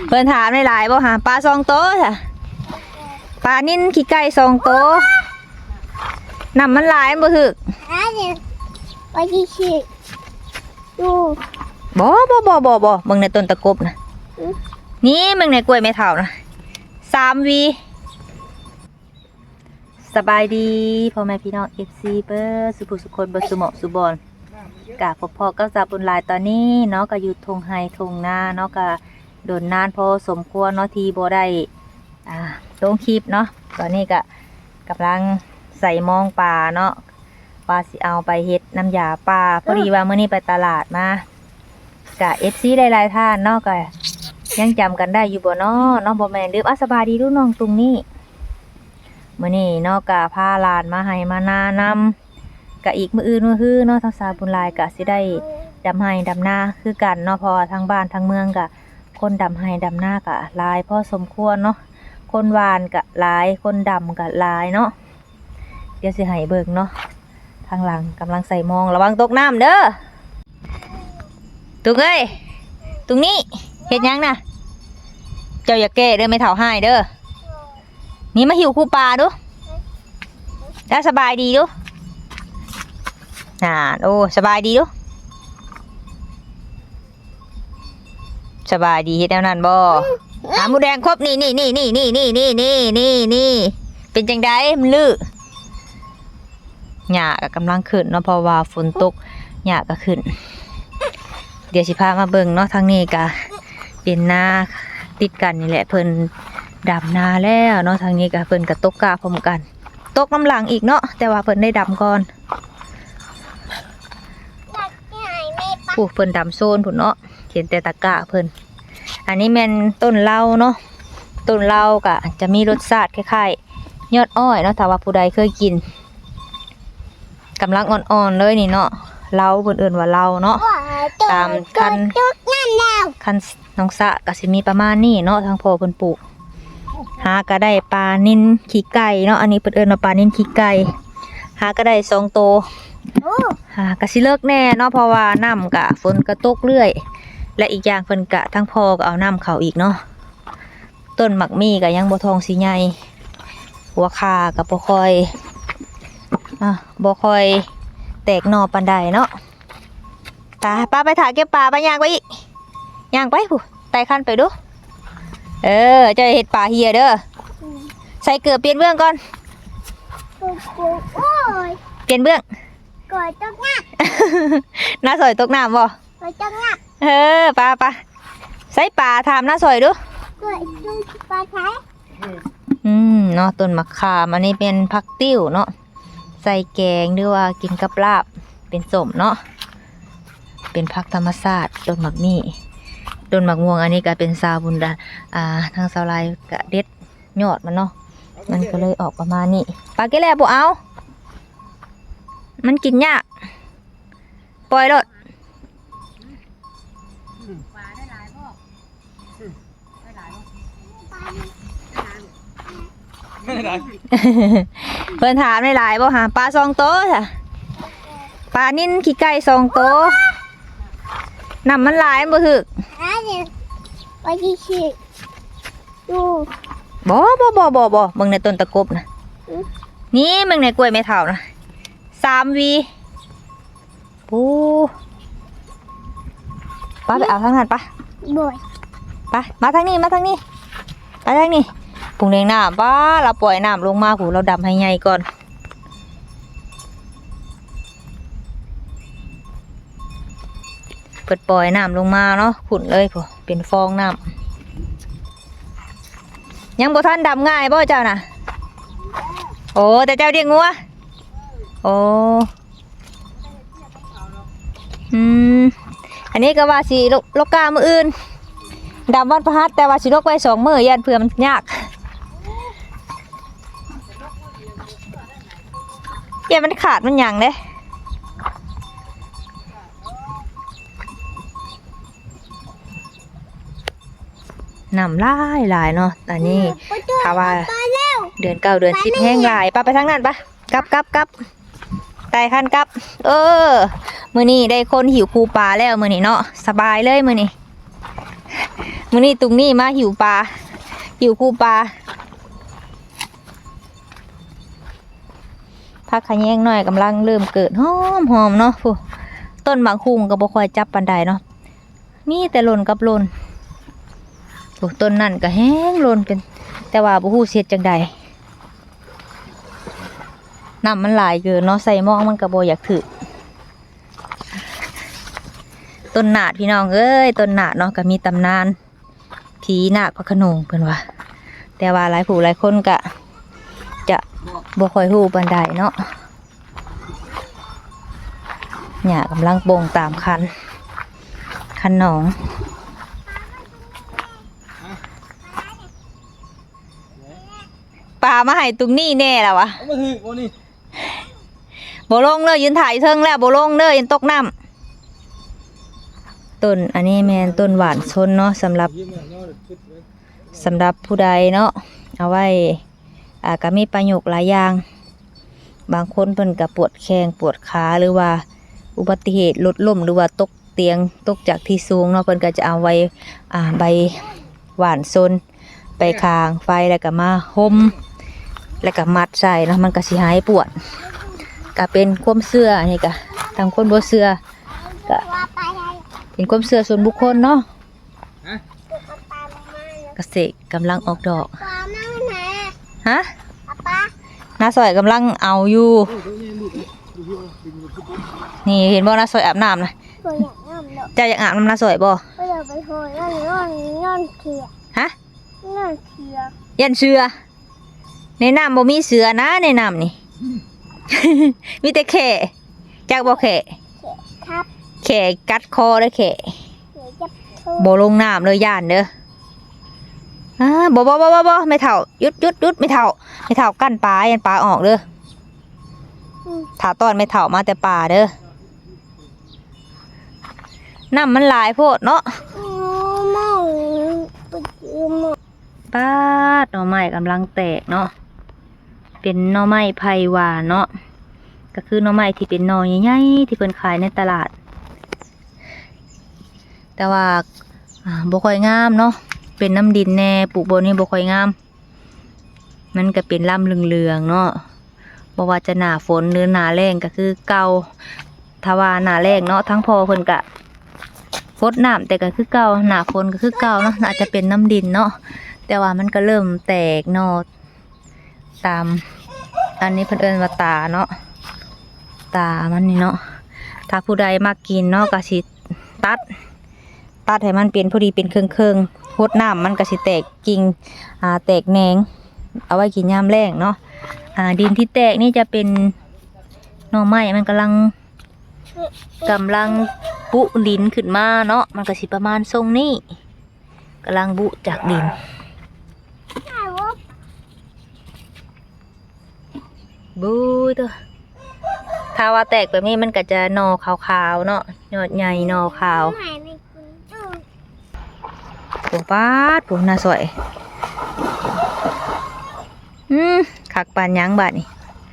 ເພິ່ນຖາມຫຼາຍໆບໍ່ຫາ ປາສອງໂຕຊະ ປານິນຂີ້ໄກ່ສອງໂຕ ນ້ຳມັນຫຼາຍມັນບໍ່ຖືກ ອັນນີ້ ໄປທີ່ຊິ ຢູ່ ບໍ່ ບໍ່ ບໍ່ ບໍ່ ບໍ່ ເບິ່ງໃນຕົ້ນຕະກົບນະ ອື ນີ້ເບິ່ງໃນກ້ວຍແມ່ເຖົ້ານະ ສາມຫວີ. ສະບາຍດີພໍ່ແມ່ພີ່ນ້ອງ ເອັຟຊີ ເບິດສູ່ຜູ້ສູ່ຄົນ ເບິດສູ່ໝ່ອງສູ່ບ່ອນ ກະພົບພໍ້ກັບສາວບຸນຫຼາຍຕອນນີ້ເນາະ ກະຢູ່ທົ່ງໄຮ່ທົ່ງນາເນາະ ກະດົນນານພໍສົມຄວນເນາະ ທີ່ບໍ່ໄດ້ ອ່າ ລົງຄລິບເນາະ ຕອນນີ້ກະກຳລັງໃສ່ມອງປາເນາະ ວ່າຊິເອົາໄປເຮັດນ້ຳຢາປ່າ ພໍດີວ່າມື້ນີ້ໄປຕະຫຼາດມາ ກະ ເອັຟຊີ ຫຼາຍໆທ່ານເນາະ ກະຍັງຈຳກັນໄດ້ຢູ່ບໍ່ເນາະ ເນາະ ບໍ່ແມ່ນລືມ ອາ ສະບາຍດີລູກນ້ອງຕຸງນີ້ ມື້ນີ້ເນາະ ກະພາຫຼານມາໄຮ່ມານານຳ ກະອີກມື້ອື່ນມື້ຮືເນາະ ທາງສາວບຸນຫຼາຍກະຊິໄດ້ດຳໄຮ່ດຳນາຄືກັນເນາະ ເພາະວ່າທາງບ້ານທາງເມືອງກະຄົນດຳໄຮ່ດຳນາກະຫຼາຍພໍສົມຄວນເນາະ ຄົນຫວ່ານກະຫຼາຍ ຄົນດຳກະຫຼາຍເນາະ. ດຽວຊິໃຫ້ເບິ່ງເນາະ ທາງຫຼັງກຳລັງໃສ່ມອງ ລະວັງຕົກນ້ຳເດີ ຕຸງເອີຍ ຕຸງນີ້ ເຮັດຫຍັງນະ ເຈົ້າຢ່າແກ້ເດີ ແມ່ເຖົ້າຮ້າຍເດີ ນີ້ມາຫິ້ວຄູປາດູ ລະສະບາຍດີດູ ນັ້ນ ໂອ້ ສະບາຍດີດູ. ສະບາຍດີ ເຮັດແນວນັ້ນບໍ່ ອືມ ຫາໝູແດງຄົບ ນີ້ ນີ້ ນີ້ ເປັນຈັ່ງໃດ ມັນລື່ ຫຍ້າກະກຳລັງຂຶ້ນເນາະ ເພາະວ່າຝົນຕົກ ຫຍ້າກະຂຶ້ນ ດຽວຊິພາມາເບິ່ງເນາະ ທາງນີ້ກະເປັນນາຕິດກັນນີ້ແຫຼະ ເພິ່ນດຳນາແລ້ວເນາະ ທາງນີ້ກະເພິ່ນກະຕົກກ້າພ້ອມກັນ ຕົກນຳຫຼັງອີກເນາະ ແຕ່ວ່າເພິ່ນໄດ້ດຳກ່ອນ. ຜູ້ເພິ່ນດຳໂຊນພຸ້ນເນາະ ເຫັນແຕ່ຕະກ້າເພິ່ນ ອັນນີ້ແມ່ນຕົ້ນເລົາເນາະ ຕົ້ນເລົາກະຈະມີລົດຊາດຄ້າຍໆຍອດອ້ອຍເນາະ ຖ້າວ່າຜູ້ໃດເຄີຍກິນ ກຳລັງອ່ອນໆເລີຍນີ້ເນາະ ເລົາເພິ່ນເອີ້ນວ່າເລົາເນາະ ຕາມຄັນ ຄັນໜອງສະກະຊິມີປະມານນີ້ເນາະ ທາງພໍ່ເພິ່ນປູກ ຫາກະໄດ້ປານິນຂີ້ໄກ່ເນາະ ອັນນີ້ເພິ່ນເອີ້ນວ່າປານິນຂີ້ໄກ່ ຫາກະໄດ້ສອງໂຕ ໂອ້ ຫາກະຊິເລິກແດ່ເນາະ ເພາະວ່ານ້ຳກະ ຝົນກະຕົກເລື້ອຍ ແລະ ອີກຢ່າງເພິ່ນກະ ທາງພໍ່ກະເອົານ້ຳເຂົ້າອີກເນາະ ຕົ້ນໝາກມີ້ກະຍັງບໍ່ທອງຊິໃຫຍ່ ຫົວຂ່າກະບໍ່ຄ່ອຍ ອາ ບໍ່ຄ່ອຍແຕກໜໍ່ປານໃດເນາະ. ຕາ ປາໄປຖ້າເກັບປາ ໄປຍ່າງໄປອີກ ຍ່າງໄປພຸ້ນ ໄຕ່ຄັນໄປດູ ເອີ ເຈົ້າຢ່າເຮັດປາເຫ່ຍເດີ ອືມ ໃສ່ເກີບ ປ່ຽນເບື້ອງກ່ອນ ໂອ້ຍ ປ່ຽນເບື້ອງ ກ່ອຍຕົກນ້ຳ ນ້າສອຍຕົກນ້ຳບໍ່ ກ່ອຍຕົກນ້ຳ ເອີ ປາ ປາ ໃສ່ປາ ຖາມນ້າສອຍດູ ກ່ອຍຕົກປາໃສ ອືມ ເນາະ ຕົ້ນໝາກຂາມ ອັນນີ້ເປັນຜັກຕິ້ວເນາະ ໃສ່ແກງ ຫຼືວ່າກິນກັບລາບ ເປັນສົ້ມເນາະ ເປັນຜັກທຳມະຊາດ ຕົ້ນໝາກມີ້ ຕົ້ນໝາກມ່ວງ ອັນນີ້ກະເປັນສາວບຸນດາ ອ່າ ທາງສາວລາຍກະເດັດຍອດມັນເນາະ ມັນກະເລີຍອອກປະມານນີ້ ປາເກັບແລ້ວບໍ່ເອົາ ມັນກິນຍາກ ປ່ອຍໂລດ. ເພິ່ນຖາມຫຼາຍໆບໍ່ຫາ ປາສອງໂຕຊະ ປານິນຂີ້ໄກ່ສອງໂຕ ນ້ຳມັນຫຼາຍມັນບໍ່ຖືກ ອັນນີ້ ໄປທີ່ຊິ ຢູ່ ບໍ່ ບໍ່ ບໍ່ ບໍ່ ບໍ່ ເບິ່ງໃນຕົ້ນຕະກົບນະ ອື ນີ້ເບິ່ງໃນກ້ວຍແມ່ເຖົ້ານະ ສາມຫວີ ປູ ປາໄປເອົາທາງນັ້ນປະ ໂດຍ ປະ ມາທາງນີ້ ມາທາງນີ້ ໄປທາງນີ້ ປຸງແດງນ້ຳ ປາ ລາວປ່ອຍນ້ຳລົງມາ ຜູ້ລາວດຳໃຫ້ໃຫຍ່ກ່ອນ ເພິ່ນປ່ອຍນ້ຳລົງມາເນາະ ຂຸ້ນເລີຍພຸ້ນ ເປັນຟອງນ້ຳ ຍັງບໍ່ທັນດຳງ່າຍບໍ່ເຈົ້ານະ ໂອ້ ແຕ່ເຈົ້າລ້ຽງງົວ ໂອ້ ອືມ ອັນນີ້ກະວ່າຊິລົກ ລົກກ້າມື້ອື່ນ ດຳວັນພະຫັດ ແຕ່ວ່າຊິລົກໄວ້ສອງມື້ ຢ້ານເພື່ອມັນຍາກ ຢ້ານມັນຂາດມັນຫຍັງເດ້ ນ້ຳຫຼາຍຫຼາຍເນາະ ອັນນີ້ ອືມ ຖ້າວ່າ ປາແລ້ວ ເດືອນເກົ້າເດືອນສິບ ປາແລ້ວ ແຮງຫຼາຍ ປາໄປທາງນັ້ນປະ ກັບ ກັບ ກັບ ໄຕ່ຄັນກັບ ເອີ ມື້ນີ້ໄດ້ຄົນຫິ້ວຄູປາແລ້ວມື້ນີ້ເນາະ ສະບາຍເລີຍມື້ນີ້ ມື້ນີ້ຕຸງນີ້ມາຫິວປາ ຫິວຄູປາ. ຜັກຂະແຍງນ້ອຍກຳລັງເລີ່ມເກີດ ຫອມໆເນາະ. ໂອ້ ຕົ້ນໝາກຫຸ່ງກໍບໍ່ຄ່ອຍຈັບປານໃດເນາະ ມີແຕ່ຫຼົ່ນກັບຫຼົ່ນ. ໂອ້ ຕົ້ນນັ້ນກໍແຮງຫຼົ່ນເປັນ ແຕ່ວ່າບໍ່ຮູ້ຊິເຮັດຈັ່ງໃດ ນ້ຳມັນຫຼາຍເກີນເນາະ ໃສ່ມອງມັນກໍບໍ່ຢາກຖືກ. ຕົ້ນໜາດ ພີ່ນ້ອງເອີຍ ຕົ້ນໜາດເນາະ ກໍມີຕຳນານ ຜີນາກພະຂະໜົງເພິ່ນວ່າ ແຕ່ວ່າຫຼາຍຜູ້ຫຼາຍຄົນກະຈະບໍ່ຄ່ອຍຮູ້ປານໃດເນາະ. ຫຍ້າກຳລັງປົ່ງຕາມຄັນ ຄັນໜອງ ປາມາໃຫ້ຕຸງນີ້ແນ່ລະວະ ເອົາມາຖືກບໍ່ນີ້? ບໍ່ລົງເດີ ຢືນຖ້າຢູ່ເທິງແລ້ວ ບໍ່ລົງເດີ ຢ້ານຕົກນ້ຳ. ຕົ້ນ ອັນນີ້ແມ່ນຕົ້ນຫວານຊົນເນາະ ສຳລັບ ສຳລັບຜູ້ໃດເນາະ ເອົາໄວ້ ອ່າ ກໍມີປະໂຫຍດຫຼາຍຢ່າງ. ບາງຄົນເພິ່ນກໍປວດແຂ້ງປວດຂາ ຫຼືວ່າອຸບັດຕິເຫດລົດລົ້ມ ຫຼືວ່າຕົກຕຽງ ຕົກຈາກທີ່ສູງເນາະ ເພິ່ນກໍຈະເອົາໄວ້ ອ່າ ໃບຫວານຊົນ ໄປຂ້າງໄຟ ແລ້ວກໍມາຫົ່ມ ແລ້ວກໍມັດໃສ່ເນາະ ມັນກໍຊິຫາຍປວດ. ກໍເປັນຄວາມເຊື່ອ ອັນນີ້ກໍທາງຄົນບໍ່ເຊື່ອ ກໍເປັນຄວາມເຊື່ອສ່ວນບຸກຄົນເນາະ. ກະເສກກຳລັງອອກດອກ. ຮະ? ນາສອຍກຳລັງເອົາຢູ່. ນີ້ເຫັນບໍ່ ນາສອຍອາບນ້ຳນະ. ເຈົ້າຢາກອາບນ້ຳນາສອຍບໍ່? ຮະ? ຢ້ານເສືອ ໃນນ້ຳບໍ່ມີເສືອນະ ໃນນ້ຳນີ້ ມີແຕ່ແຂ້. ຈັກບໍ່ແຂ້? ແຂ້ກັດຄໍເດີແຂ້. ບໍ່ລົງນ້ຳເລີຍ ຢ້ານເດີ. ອາ ບໍ່ ບໍ່ ບໍ່ ບໍ່ ບໍ່ ແມ່ເຖົ້າ ຢຸດ ຢຸດ ຢຸດ ແມ່ເຖົ້າ ແມ່ເຖົ້າກັ້ນປາ ຢ້ານປາອອກເດີ. ຖ້າຕ້ອນແມ່ເຖົ້າມາແຕ່ປ່າເດີ. ນ້ຳມັນຫຼາຍໂພດເນາະ. ປາດ ໜໍ່ໄມ້ກຳລັງແຕກເນາະ ເປັນໜໍ່ໄມ້ໄຜ່ຫວານເນາະ ກໍຄືໜໍ່ໄມ້ທີ່ເປັນໜໍ່ໃຫຍ່ໆ ທີ່ເພິ່ນຂາຍໃນຕະຫຼາດ ແຕ່ວ່າ ອ່າ ບໍ່ຄ່ອຍງາມເນາະ ເປັນນ້ຳດິນແດ່ ປູກບ່ອນນີ້ບໍ່ຄ່ອຍງາມ ມັນກໍເປັນລຳເຫຼືອງໆເນາະ. ບໍ່ວ່າຈະໜ້າຝົນ ຫຼື ໜ້າແລ້ງກໍຄືເກົ່າ. ຖ້າວ່າໜ້າແລ້ງເນາະ ທາງພໍ່ເພິ່ນກະຫົດນ້ຳ ແຕ່ກໍຄືເກົ່າ ໜ້າຝົນກໍຄືເກົ່າເນາະ ອາດຈະເປັນນ້ຳດິນເນາະ ແຕ່ວ່າມັນກໍເລີ່ມແຕກໜໍ່ຕາມ ອັນນີ້ເພິ່ນເອີ້ນວ່າຕາເນາະ ຕາມັນນີ້ເນາະ. ຖ້າຜູ້ໃດມັກກິນເນາະ ກໍຊິຕັດ ຕັດໃຫ້ມັນເປັນພໍດີເປັນເຄິ່ງໆ ຫົດນ້ຳມັນກໍຊິແຕກ ກິ່ງ ອ່າ ແຕກແໜງ ເອົາໄວ້ກິນຍາມແລ້ງເນາະ. ອ່າ ດິນທີ່ແຕກນີ້ຈະເປັນໜໍ່ໄມ້ ມັນກຳລັງ ກຳລັງປຸດິນຂຶ້ນມາເນາະ ມັນກໍຊິປະມານຊົງນີ້ ກຳລັງບຸຈາກດິນ. ບູຍເຕີ ຖ້າວ່າແຕກແບບນີ້ມັນກໍຈະໜໍ່ຂາວໆເນາະ ຍອດໃຫຍ່ໜໍ່ຂາວ. ໂອ້ ປາດ ໂອ້ ນາສອຍ ອືມ ຄັກປານຫຍັງບາດນີ້.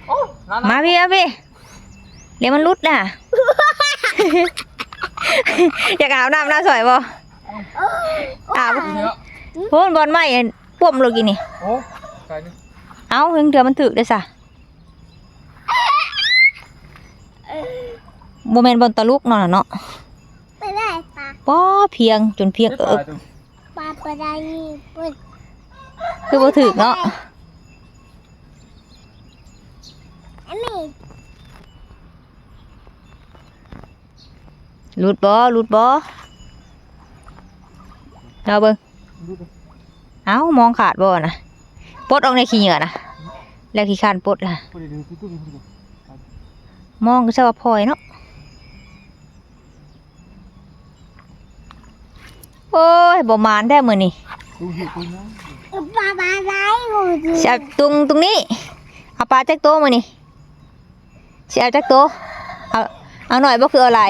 ໂອ້ ມາພີ້ ມາພີ້ ດຽວມັນຫຼຸດນະ. ຢາກອາບນ້ຳນາສອຍບໍ່? ອາບ ໂອ້ ບ່ອນໄມ້ ປວມໂລດກີ້ນີ້. ໂອ້ ໄກນີ້ ເອົ້າ ເຖິງເທື່ອມັນຖືກເດ້ຊະ. ບໍ່ແມ່ນບ່ອນຕະຫຼຸກເນາະ ນັ້ນເນາະ. ປາ ພຽງ ຈົນພຽງເອິກ. ປາບໍ່ໄດ້ນີ້ ຄືບໍ່ຖືກເນາະ. ອັນນີ້ ຫຼຸດບໍ່ ຫຼຸດບໍ່ ເອົາເບິ່ງ. ເອົ້າ ມອງຂາດບໍ່ນະ? ປົດອອກໃນຂີ້ເຫຍື້ອນະ ແລ້ວຂີ້ຄ້ານປົດລະ. ມອງກໍຊະວ່າພອຍເນາະ. ໂອ້ຍ ບໍ່ໝານແທ້ມື້ນີ້. ປາ ປາໄດ້ ຊິເອົາຕຸງ ຕຸງນີ້ ເອົາປາຈັກໂຕມື້ນີ້? ຊິເອົາຈັກໂຕ? ເອົາ ເອົາໜ້ອຍບໍ່ ຄືເອົາຫຼາຍ?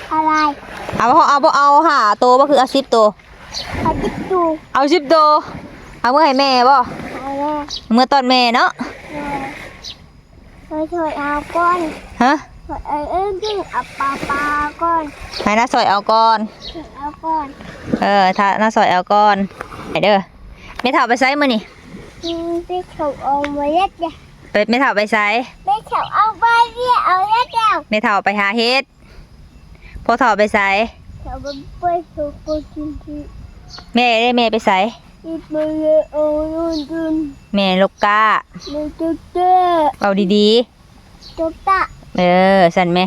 ເອົາຫຼາຍ. ເອົາ ເອົາບໍ່ ເອົາຫ້າໂຕບໍ່ ຄືເອົາສິບໂຕ? ເອົາສິບໂຕ. ເອົາສິບໂຕ ເອົາເມືອໃຫ້ແມ່ບໍ່? ໃຫ້ແມ່. ເມືອຕ້ອນແມ່ເນາະ. ແມ່ ໄປຊ່ອຍເອົາກ່ອນ. ຮະ? ເອີ ເອີ ເອົາປາ ປາກ່ອນ ໃຫ້ນ້າສອຍເອົາກ່ອນ ເອົາກ່ອນ ເອີ ຖ້ານ້າສອຍເອົາກ່ອນ ໄປເດີ. ແມ່ເຖົ້າໄປໃສມື້ນີ້? ອືມ ແມ່ເຖົ້າເອົາມາເຮັດເດ້ ໄປ ແມ່ເຖົ້າໄປໃສ? ແມ່ເຖົ້າເອົາໄປວຽກ ເອົາເຮັດແລ້ວ ແມ່ເຖົ້າໄປຫາເຫັດ. ພໍ່ເຖົ້າໄປໃສ? ເຖົ້າໄປ ໄປສູ່ຄົນກິນທີ່ ແມ່ເດ້ ແມ່ໄປໃສ? ໄປເອົາລົດ ແມ່ລົກກ້າ ແມ່ຕົກຕາ ເວົ້າດີໆ ຕົກຕາ ເອີ ຊັ້ນແມ່.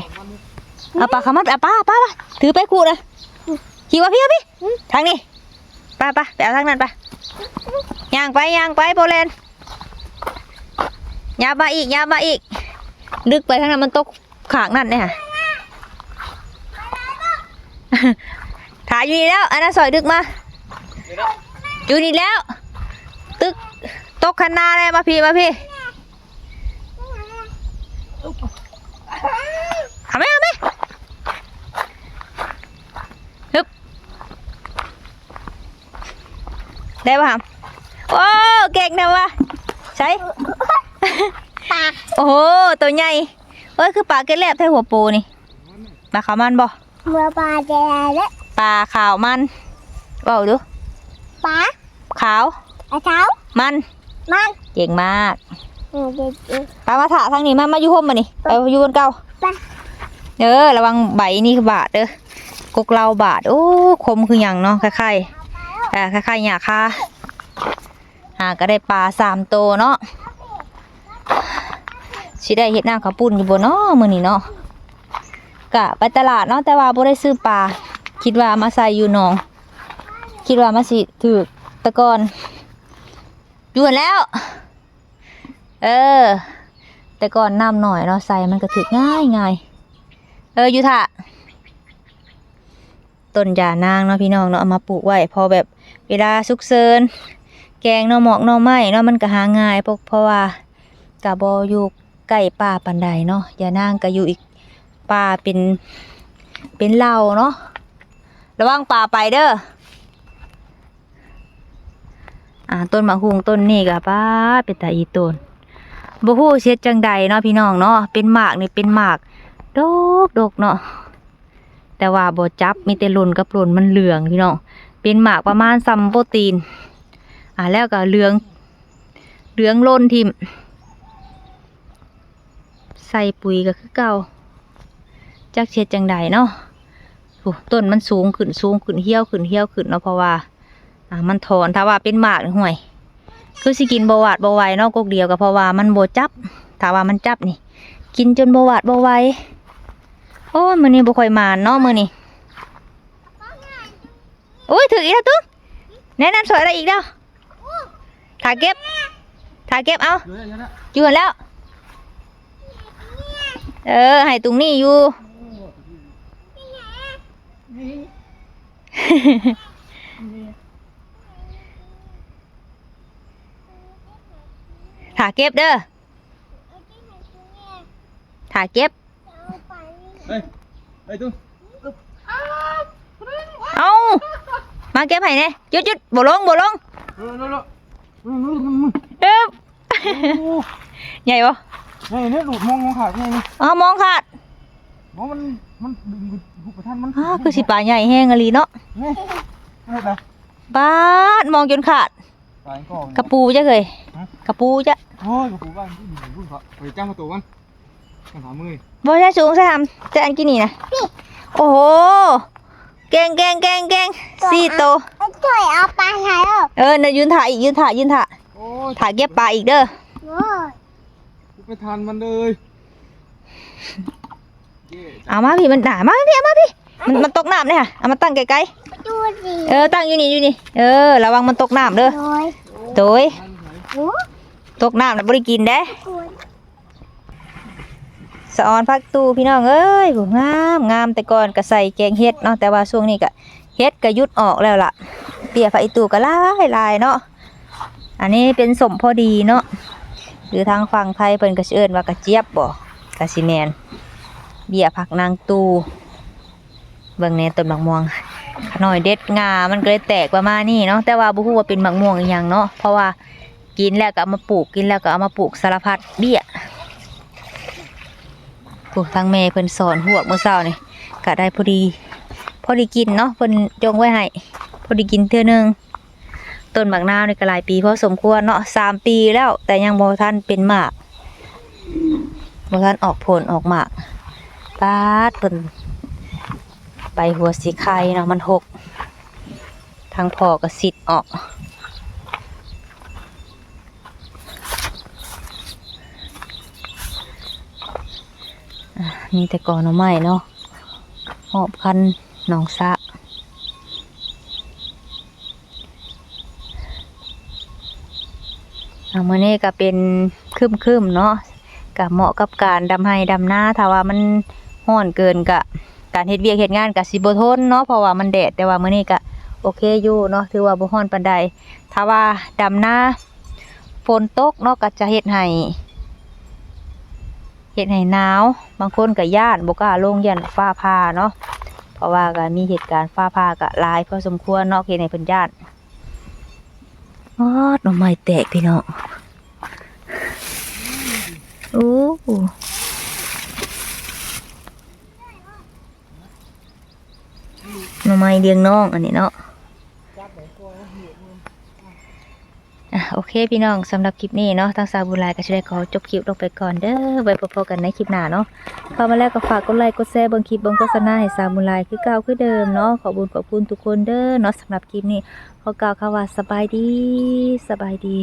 ເອົາປາເຂົ້າມາ ເອົາປາ ເອົາປາ ເອົາປາ ຖືໄປຄູ່ນະ ຂີ່ມາພີ້ ມາພີ້ ອືມ ທາງນີ້ ໄປ ໄປ ໄປເອົາທາງນັ້ນໄປ ຍ່າງໄປ ຍ່າງໄປ ບໍ່ແລ່ນ ຫຍັບມາອີກ ຫຍັບມາອີກ ດຶກໄປທາງນັ້ນ ມັນຕົກ ຂ້າງນັ້ນເດ້ຫະ ຖ້າຢູ່ນີ້ແລ້ວ ອັນນັ້ນສອຍດຶກມາ ຢູ່ນີ້ແລ້ວ ຕຶກ ຕົກຄັນນາແລ້ວ ມາພີ້ ມາພີ້ ເອົາໄໝ ເອົາໄໝ ຮຶບ ໄດ້ບໍ່ຫຳ? ໂອ້ ເກັ່ງແທ້ວະ ໃສ? ປາ ໂອ້ໂຫ ໂຕໃຫຍ່ ໂອ້ຍ ຄືປາແກ້ແລບແທ້ ຫົວໂປນີ້ ປາຂາວມັນບໍ່? ເມື່ອປາແກ້ແລບ ປາຂາວມັນ ເວົ້າດູ ປາຂາວ ປາຂາວ ມັນ ມັນ ເກັ່ງມາກ ເອີ ເກັ່ງ ເກັ່ງ ໄປ ມາຖ້າທາງນີ້ ມາ ມາຢູ່ຮົ່ມບາດນີ້ ໄປ ໄປຢູ່ບ່ອນເກົ່າ ໄປ ເອີ ລະວັງໃບນີ້ບາດເດີ ກົກເຫຼົ່າບາດ ໂອ້ ຄົມຄືຫຍັງເນາະ ຄ້າຍໆ ເອີ ຄ້າຍໆຫຍ້າຄາ. ຫາກໍໄດ້ປາສາມໂຕເນາະ ຊິໄດ້ເຮັດນ້ຳເຂົ້າປຸ້ນຢູ່ບໍ່ເນາະມື້ນີ້ເນາະ ກະໄປຕະຫຼາດເນາະ ແຕ່ວ່າບໍ່ໄດ້ຊື້ປາ ຄິດວ່າມາໃສ່ຢູ່ໜອງ ຄິດວ່າມັນຊິຖືກ ແຕ່ກ່ອນຢູ່ຫັ້ນແລ້ວ ເອີ ແຕ່ກ່ອນນ້ຳໜ້ອຍເນາະ ໃສ່ມັນກໍຖືກງ່າຍໆ ເອີ ຢູ່ຖ້າ ຕົ້ນຢານາງເນາະພີ່ນ້ອງເນາະ ເອົາມາປູກໄວ້ ເພາະແບບເວລາສຸກເສີນ ແກງໜໍ່ໝອກໜໍ່ໄມ້ເນາະ ມັນກໍຫາງ່າຍ ເພາະ ເພາະວ່າກໍບໍ່ຢູ່ໃກ້ປ່າປານໃດເນາະ ຢານາງກໍຢູ່ອີກປ່າເປັນ ເປັນເຫຼົ່າເນາະ ລະວັງປາໄປເດີ. ອ່າ ຕົ້ນໝາກຫຸ່ງຕົ້ນນີ້ກໍ ປາດ ເປັນຕາອີຕົນ ບໍ່ຮູ້ຊິເຮັດຈັ່ງໃດເນາະພີ່ນ້ອງເນາະ ເປັນໝາກນີ້ເປັນໝາກດົກໆເນາະ ແຕ່ວ່າບໍ່ຈັບ ມີແຕ່ຫຼົ່ນກັບຫຼົ່ນ ມັນເຫຼືອງພີ່ນ້ອງ ເປັນໝາກປະມານສ່ຳໂປ້ຕີນ ອ່າ ແລ້ວກໍເຫຼືອງ ເຫຼືອງຫຼົ່ນຖິ້ມ ໃສ່ປຸ໋ຍກໍຄືເກົ່າ ຈັກຊິເຮັດຈັ່ງໃດເນາະ ໂອ້ ຕົ້ນມັນສູງຂຶ້ນ ສູງຂຶ້ນ ຫ່ຽວຂຶ້ນ ຫ່ຽວຂຶ້ນເນາະ ເພາະວ່າ ອ່າ ມັນຖອນ ຖ້າວ່າເປັນໝາກນີ້ ຫ້ວຍ ຄືຊິກິນບໍ່ຫວາດບໍ່ໄຫວເນາະ ກົກດຽວກໍເພາະວ່າມັນບໍ່ຈັບ ຖ້າວ່າມັນຈັບນີ້ ກິນຈົນບໍ່ຫວາດບໍ່ໄຫວ ໂອ້ຍ ມື້ນີ້ບໍ່ຄ່ອຍໝານເນາະ ມື້ນີ້ ໂອ້ຍ ຖືກອີກແລ້ວຕຸ ແນະນຳສອຍໄດ້ອີກແລ້ວ ຖ້າເກັບ ຖ້າເກັບເອົາ ຢູ່ແລ້ວ ຢູ່ຫັ້ນແລ້ວ ເອີ ໃຫ້ຕຸງນີ້ຢູ່ ຖ້າເກັບເດີ ຖ້າເກັບ ເອີຍ ໄປຕຸ ເອົ້າ ມາເກັບໃຫ້ແດ່ ຢຸດໆ ບໍ່ລົງ ບໍ່ລົງ ເອີ ນັ້ນແຫຼະ ເອີ ໂອ້ ໃຫຍ່ບໍ່? ໃຫຍ່ເດ້ ດູດມອງ ມອງຂາດ ໃຫຍ່ນີ້ ອໍ ມອງຂາດ ບໍ່ ມັນ ມັນດຶງບໍ່ທັນ ມັນ ອ້າ ຄືຊິປາໃຫຍ່ແຮງອີ່ຫຼີເນາະ ນີ້ ເຮັດໃດ ບາດ ມອງຈົນຂາດ ປາຫຍັງກໍ ກະປູຈ້ະເອີຍ ຮະ ກະປູຈ້ະ ໂອ້ຍ ກະປູບ້ານ ໄປຈ້າງມາໂຕມັນ ຕ້ອງຫາມື້ ບໍ່ໃຊ້ສູງໃຊ້ຫຳ ແຕ່ອັນກີ້ນີ້ນະ ໂອ້ໂຫ ເກັ່ງໆໆໆ ສີ່ໂຕ ຊ່ອຍເອົາປາໃຫ້ເອີ ເອີ ນະ ຢືນຖ້າອີກ ຢືນຖ້າ ຢືນຖ້າ ໂອ້ຍ ຖ້າເກັບປາອີກເດີ ໂອ້ຍ ບໍ່ໄປທັນມັນເລີຍ ເອົາມາພີ້ ມັນໜາ ມາພີ້ ເອົາມາພີ້ ມັນ ມັນຕົກນ້ຳເດ້ຫະ ເອົາມາຕັ້ງໄກໆ ເອີ ຕັ້ງຢູ່ນີ້ ຢູ່ນີ້ ເອີ ລະວັງມັນຕົກນ້ຳເດີ ໂດຍ ໂດຍ ໂອ້ ຕົກນ້ຳແລ້ວບໍ່ໄດ້ກິນເດ້ ໂດຍ ສະອອນຜັກຕູ້ພີ່ນ້ອງເອີຍ ງາມໆ ແຕ່ກ່ອນກໍໃສ່ແກງເຫັດເນາະ ແຕ່ວ່າຊ່ວງນີ້ກໍເຫັດກໍຢຸດອອກແລ້ວລະ ເບ້ຍຜັກອີ່ຕູ່ກໍຫຼາຍໆເນາະ ອັນນີ້ເປັນສົ້ມພໍດີເນາະ ຫຼືທາງຝັ່ງໄທເພິ່ນກໍຊິເອີ້ນວ່າກະຈຽບບໍ ກະຊິແມ່ນ ເບ້ຍຜັກນາງຕູ່ ເບິ່ງແດ່ຕົ້ນໝາກມ່ວງ ຂະນ້ອຍເດັດງ່າ ມັນກໍເລີຍແຕກປະມານນີ້ເນາະ ແຕ່ວ່າບໍ່ຮູ້ວ່າເປັນໝາກມ່ວງອີ່ຫຍັງເນາະ ເພາະວ່າ ກິນແລ້ວກໍເອົາມາປູກ ກິນແລ້ວກໍເອົາມາປູກ ສາລະພັດເບ້ຍ. ຜູ້ ທາງແມ່ເພິ່ນສອນຮວກມື້ເຊົ້ານີ້ ກະໄດ້ພໍດີ ພໍດີກິນເນາະ ເພິ່ນຈົ່ງໄວ້ໃຫ້ ພໍດີກິນເທື່ອໜຶ່ງ. ຕົ້ນໝາກນາວນີ້ກະຫຼາຍປີພໍສົມຄວນເນາະ ສາມປີແລ້ວ ແຕ່ຍັງບໍ່ທັນເປັນໝາກ ບໍ່ທັນອອກຜົນອອກໝາກ. ປາດ ເພິ່ນ ໃບຫົວສີໄຄເນາະ ມັນຫົກ ທາງພໍ່ກະຊິດອອກ. ອ່າ ມີແຕ່ກໍໜໍ່ໄມ້ເນາະ ຮອບຄັນໜອງສະ. ອ່າ ມື້ນີ້ກະເປັນຄຶ້ມໆເນາະ ກະເໝາະກັບການດຳໄຮ່ດຳນາ. ຖ້າວ່າມັນຮ້ອນເກີນກະ ການເຮັດວຽກເຮັດງານກະຊິບໍ່ທົນເນາະ ເພາະວ່າມັນແດດ. ແຕ່ວ່າມື້ນີ້ກະໂອເຄຢູ່ເນາະ ຖືວ່າບໍ່ຮ້ອນປານໃດ. ຖ້າວ່າດຳນາຝົນຕົກເນາະ ກະຈະເຮັດໃຫ້ ເຮັດໃຫ້ໜາວ ບາງຄົນກະຢ້ານ ບໍ່ກ້າລົງ ຢ້ານຟ້າຜ່າເນາະ ເພາະວ່າກະມີເຫດການຟ້າຜ່າກະຫຼາຍພໍສົມຄວນເນາະ ເຮັດໃຫ້ເພິ່ນຢ້ານ. ອອດ ໜໍ່ໄມ້ແຕກພີ່ນ້ອງ ໂອ້ ໜໍ່ໄມ້ລ້ຽງນ້ອງອັນນີ້ເນາະ. ອ່ະ ໂອເຄພີ່ນ້ອງ ສຳລັບຄລິບນີ້ເນາະ ທາງສາວບຸນຫຼາຍກະຊິໄດ້ຂໍຈົບຄລິບລົງໄປກ່ອນເດີ ໄວ້ພົບພໍ້ກັນໃນຄລິບໜ້າເນາະ. ເຂົ້າມາແລ້ວກະຝາກກົດໄລ້ກົດແຊເບິ່ງຄລິບເບິ່ງໂຄສະນາໃຫ້ສາວບຸນຫຼາຍຄືເກົ່າຄືເດີມເນາະ. ຂອບບຸນຂອບຄຸນທຸກຄົນເດີເນາະ. ສຳລັບຄລິບນີ້ຂໍກ່າວຄຳວ່າສະບາຍດີ ສະບາຍດີ.